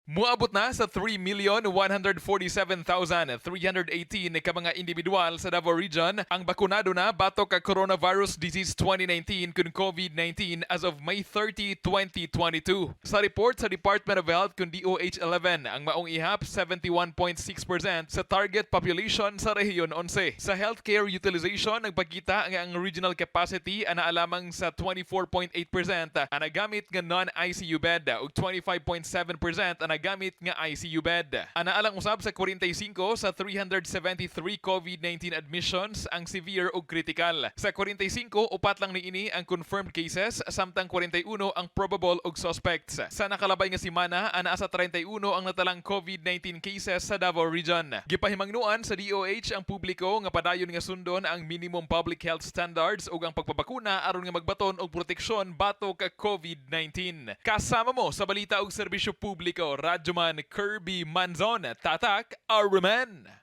Muabot na sa 3,147,318 ka mga individual sa Davao Region ang bakunado na batok ka Coronavirus Disease 2019 kun COVID-19 as of May 30, 2022. Sa report sa Department of Health kun DOH 11, ang maong ihap 71.6% sa target population sa Rehiyon 11. Sa healthcare utilization, nagpakita nga ang regional capacity ana lamang sa 24.8% ang nagamit nga non-ICU bed ug 25.7% ang nagamit nga ICU bed. Ana lang usab sa 45 sa 373 COVID-19 admissions ang severe ug critical. Sa 45, upat lang niini ang confirmed cases, samtang 41 ang probable ug suspects. Sa nakalabay nga semana, anaa sa 31 ang natalang COVID-19 cases sa Davao Region. Gipahimangnuan sa DOH ang publiko nga padayon nga sundon ang minimum public health standards ug ang pagpabakuna aron nga magbaton og proteksyon batok ka COVID-19. Kasama mo sa balita ug serbisyo publiko, Radyoman Kirby Manzon, Tatak, Aruman.